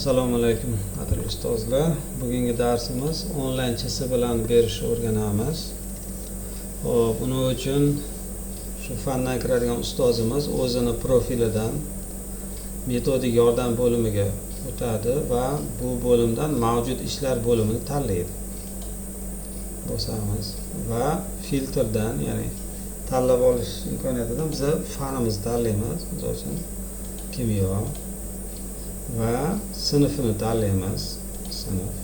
Assalomu alaykum, qadrli ustozlar. Bugungi darsimiz onlayn ЧСБ bilan berishni o'rganamiz. Xo'p, buning uchun shu fandan kiradigan ustozimiz o'zini profilidan metodik yordam bo'limiga o'tadi va bu bo'limdan mavjud ishlar bo'limini tanlaydi. Bosamiz va filtrdan, ya'ni tanlab olish imkoniyatidan biza fanimizni tanlaymiz. Misol uchun, kimyo va sinfini tanlaymiz, sinf,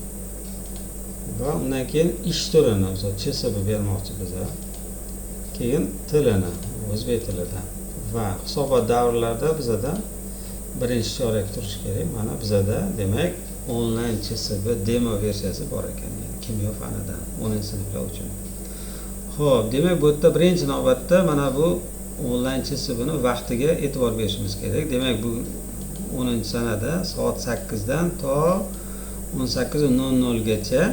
va undan keyin ish turini, misol, ЧСБ bermoqchi biza, keyin tilini o'zbek tilida va hisobot davrlarida bizada birinchi chorak turishi kerak. Mana bizada, demak, onlayn ЧСБ demo versiyasi bor ekan, ya'ni kimyo fanidan 10-sinflar uchun. Ho'p, demak, bu yerda birinchi navbatda mana bu onlayn ЧСБ ni vaqtiga e'tibor berishimiz kerak. Demak, bu 10-sanada soat 8dan to 18:00gacha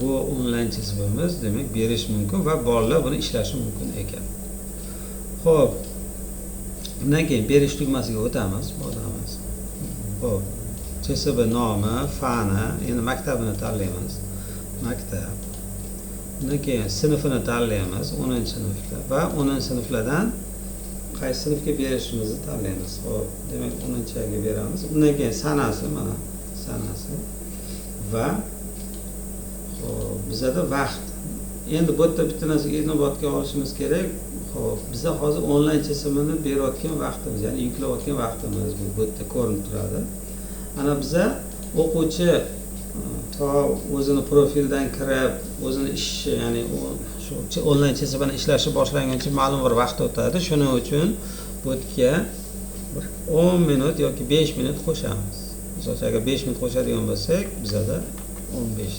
bu onlayn ЧСБ miz, demak, berish mumkin va bolalar buni ishlashi mumkin ekan. Ho'p, undan keyin berish tugmasiga o'tamiz, bosamiz. Ho'p, ЧСБ nomi, fani, endi maktabini tanlaymiz, maktab. Undan keyin sinfini tanlaymiz, 10-sinfda, va 10-sinflardan qaysi sinfga berishimizni tanlaymiz. Ho'p, demak, 10-ga beramiz. Undan keyin sanasi, mana sanasi, va ho'p, bizada vaqt. Endi bu yerda bitta narsaga inobatga olishimiz kerak. Ho'p, biza hozir onlayn ЧСБ ni berayotgan vaqtimiz, ya'ni yuklayotgan vaqtimiz bu yerda ko'rinib turadi. Ana biza o'quvchi to o'zini profildan kirib, o'zini ishi, ya'ni shu onlayn ЧСБ ni ishlashi boshlanguncha ma'lum bir vaqt o'tadi. Shuning uchun bu yerga bir 10 minut yoki 5 minut qo'shamiz. Misol uchun, agar 5 minut qo'shadigan bo'lsak, bizada 15,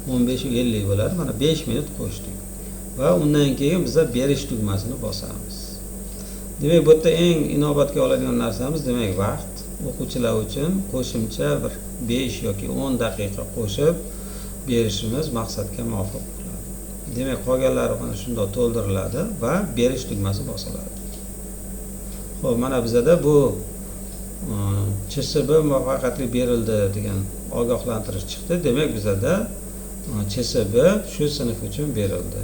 15:50 bo'ladi. Mana, 5 minut qo'shdik va undan keyin biza berish tugmasini bosamiz. Demak, bu yerda eng inobatga oladigan narsamiz, demak, vaqt. O'quvchilar uchun qo'shimcha bir 5 yoki 10 daqiqa qo'shib berishimiz maqsadga muvofiq bo'ladi. Demak, qolganlari mana shundoq to'ldiriladi va berish tugmasi bosiladi. Ho'p, mana bizada bu ЧСБ muvaffaqiyatli berildi degan ogohlantirish chiqdi. Demak, bizada ЧСБ shu sinf uchun berildi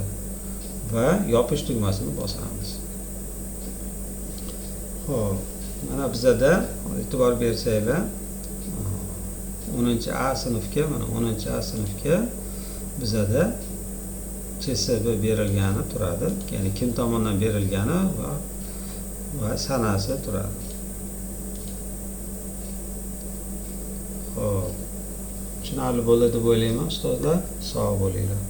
va yopish tugmasini bosamiz. Ho'p, mana bizada e'tibor bersanglar, 10-A sinfga, mana 10-A sinfga bizada ЧСБ berilgani turadi, ya'ni kim tomonidan berilgani va sanasi turadi. Ho'p, tushunarli bo'ldi deb o'ylayman, ustozlar. Sog' bo'linglar.